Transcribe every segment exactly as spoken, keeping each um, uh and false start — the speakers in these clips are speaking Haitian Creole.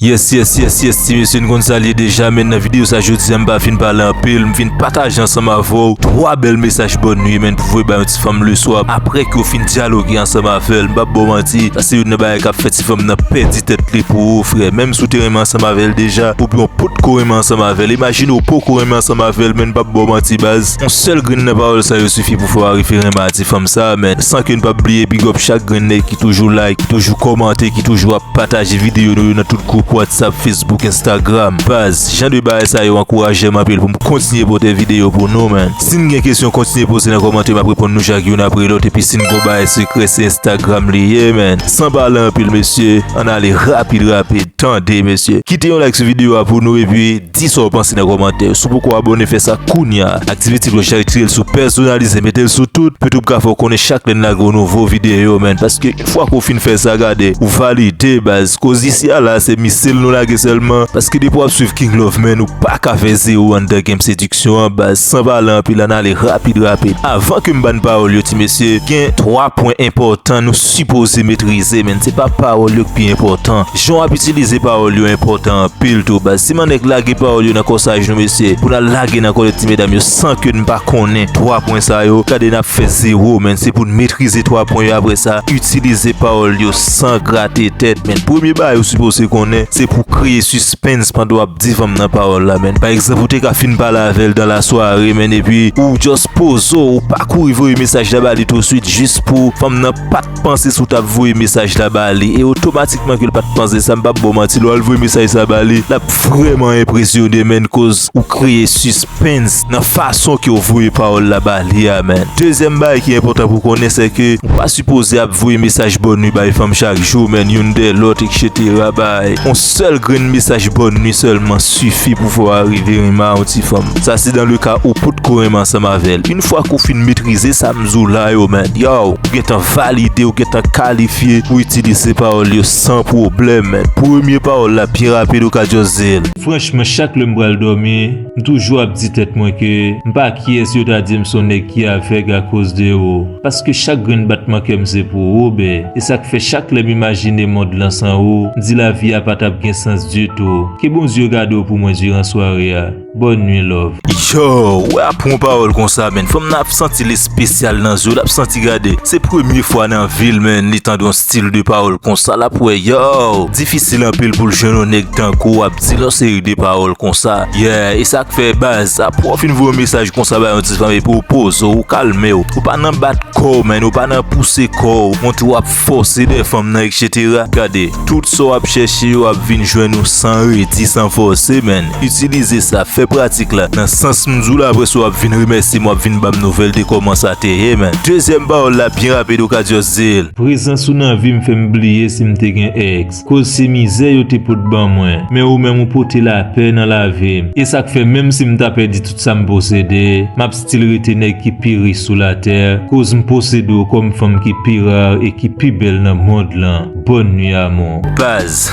Yes, yes, yes, yes, ti mesye, n konn sa l ye deja, men nan videyo sa jodi a, m pa fin pale anpil, m fin pataje ansanm avè w twa bèl mesaj bòn nwi, men pou voye bay yon ti fanm le swa, apre ke w fin dyaloge ansanm avè l, m p ap ba w manti, sa se youn nan bagay k ap fè ti fanm nan pèdi tèt li pou ou, frè, menm si w te renmen ansanm avè l deja, oubyen w potko renmen ansanm avè l, imajine w poko renmen ansanm avè l, men m p ap ba w manti, baz, yon sèl grenn nan pawòl sa yo sifi pou fè w arive renmen a ti fanm sa, men, san ke n p ap bliye, big up chak grenn nèg ki toujou like, ki toujou kòmante, ki toujou ap pataje videyo nou yo nan tout gwoup WhatsApp, Facebook, Instagram. Baz, jan de bagay sa yo ankouraje m anpil pou m kontinye pote videyo pou nou, man. Si n gen kesyon, kontinye poze nan kòmantè, m ap reponn nou chak youn apre lòt, epi si n gon bagay sekrè, se Instagram li ye, man. San pale anpil, mesye, ann ale rapid, rapid. Tande, mesye. Kite yon like sou videyo a pou nou, epi di sa w panse nan kòmantè. Si w poko abòne, fè sa kounya. Aktive ti klòch la, retire l sou pèsonalize, mete l sou tout. Pou YouTube ka fè w konnen chak lè n lage yon nouvo videyo, man. Paske yon fwa ke w fin fè sa, gade, ou valide, baz. Koz isi a la, se misil nou lage sèlman. Paske depi w ap swiv King Love, man, ou pa ka fè zewo anndan game sediksyon an, baz. San pale anpil, ann ale rapid, rapid. Avan ke m ban pawòl yo, ti mesye, gen twa pwen enpòtan nou sipoze metrize, man. Se pa pawòl yo k pi enpòtan. Jan w ap itilize pawòl yo enpòtan anpil tou, baz. Si mannèk lage pawòl yo nan kòsaj nou, mesye, pou n al lage nan kòlèt ti medam yo san ke n pa konnen twa pwen sa yo, gade n ap fè zewo, man. Se pou n metrize twa pwen yo, apre sa, itilize pawòl yo san grate tèt, man. Premye bagay ou sipoze konnen, se pou kreye sispens pandan w ap di fanm nan pawòl la, man. Pa egzanp, ou te ka fin pale avè l dan lasware, man, epi ou just poze w, ou pa kouri voye mesaj la ba li touswit, jis pou fanm nan pa t panse si w t ap voye mesaj la ba li. E otomatikman ke l pa t panse sa, m p ap ba w manti, lè w al voye mesaj sa ba li, l ap vrèman enpresyone, man, koz ou kreye sispens nan fason ke w voye pawòl la ba li a, man. Dezyèm bagay ki enpòtan pou w konnen, se ke ou pa sipoze ap voye mesaj bòn nwi bay fanm chak jou, man, youn dèyè lòt, etsetera, bay. Yon sèl grenn mesaj bòn nwi sèlman sifi pou fè w arive renmen a yon ti fanm. Sa se dan le ka ou potko renmen ansanm avè l. Yon fwa ke w fin metrize sa m di w la yo, man, yow, ou gentan valide, ou gentan kalifye pou itilize pawòl yo san pwoblèm, man. Premye pawòl la, byen rapid, ou ka just di l. Franchman, chak lè m pral dòmi, m toujou ap di tèt mwen ke m pa kiyès yo ta di m se yon nèg ki avèg akoz de ou. Paske chak grenn batman kè m se pou ou, bè. E sa k fè chak lè m imajine mond lan san ou, m di lavi a pa t ap gen sans ditou. Ke Bondye gade w pou mwen diran sware a. Bòn nwi, love. Yo, wè, apre yon pawòl konsa, man, fanm nan ap santi l espesyal nan zye w, l ap santi, gade, se premye fwa nan vi l, man, li tande yon stil de pawòl konsa, l ap wè, yo, difisil anpil pou l jwenn yon nèg tankou w ap di l yon seri de pawòl konsa. Yeah, e sa k fè, baz, apre w fin voye yon mesaj konsa bay yon ti fanm epi w poze w, ou kalme w, ou pa nan bat kò w, man, ou pa nan pouse kò w, montre w ap fòse dèyè fanm nan, etsetera. Gade, tout sa w ap chèche yo ap vin jwenn ou san redi, san fòse, man. Itilize sa, fè pratik la. Nan sans m di w la, apre sa w ap vin remèsye m, w ap vin ban m nouvèl de kòman sa te ye, man. Dezyèm pawòl la, byen rapid, ou ka just di l. Prezans ou nan vi m fè m bliye si m te gen èks. Koz se mizè yo te pot ban mwen. Men ou menm ou pote lapè nan lavi m. E sa k fè menm si m ta pèdi tout sa m posede, m ap still rete nèg ki pi rich sou latè. Koz m posede w kòm fanm ki pi ra e ki pi bèl nan mond lan. Bòn nwi, amou. Baz.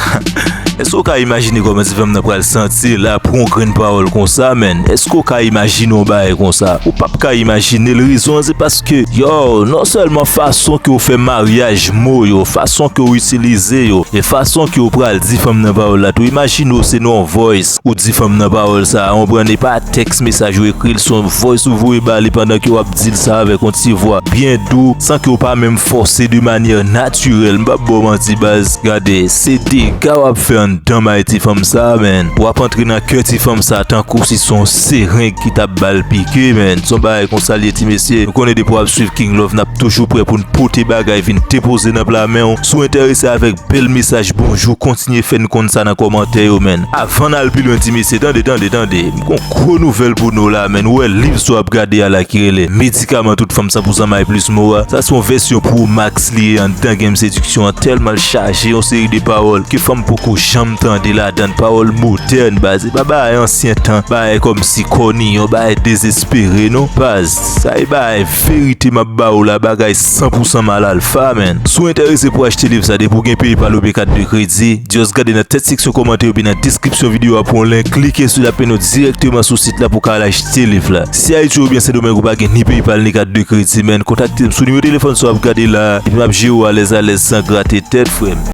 Èske w ka imajine kòman ti fanm nan pral santi l apre yon grenn pawòl konsa, man? Èske w ka imajine yon bagay konsa? Ou p ap ka imajine l. Rezon an se paske, yo, non sèlman fason ke w fè maryaj mo yo, fason ke w itilize yo, e fason ke w pral di fanm nan pawòl la tou. Imajine w se nan yon voice ou di fanm nan pawòl sa a, ou konprann, e pa tèks mesaj ou ekri l, se yon voice ou voye ba li pandan ke w ap di l sa avèk yon ti vwa byen dou, san ke w pa menm fòse de manyè natirèl. M p ap ba w manti, baz. Gade, se dega w ap fè anndan may ti fanm sa a, man. W ap antre nan kè ti fanm sa a tankou si se yon sereng ki t ap ba l pike, man. Se yon bagay konsa l ye, ti mesye. Nou konnen depi w ap swiv King Love, n ap toujou prè pou n pote bagay vin depoze nan pla men w. Si w enterese avèk bèl mesaj bonjou, kontinye fè n konn sa nan kòmantè yo, man. Avan n al pi lwen, ti mesye, tande, tande, tande. M gon gwo nouvèl pou nou la, man. Ou wè liv sa w ap gade a la ki rele Medikaman Tout Fanm san pou san may plis mo a. Sa se yon vèsyon Pro Max li ye anndan Game Sediksyon an, tèlman l chaje yon seri de pawòl ke fanm poko janm tande ladan l. Pawòl modèn, baz. Se pa bagay ansyen tan, bagay kòmsi kòniyon, bagay dezespere, non, baz. Sa e bagay verite m ap ba ou la, bagay san pou san mal alfa, man. Si w enterese pou achte liv sa, depi w gen PayPal oubyen kat de kredi, just gade nan tèt seksyon kòmantè oubyen nan deskripsyon videyo a pou yon link, klike sou l, ap mennen w dirèkteman sou sit la pou w ka al achte liv la. Si Ayiti oubyen Sendomeng ou pa gen ni PayPal ni kat de kredi, man, kontakte m sou nimewo telefòn sa w ap gade la, epi m ap jere w alèz alèz san grate tèt, frè m.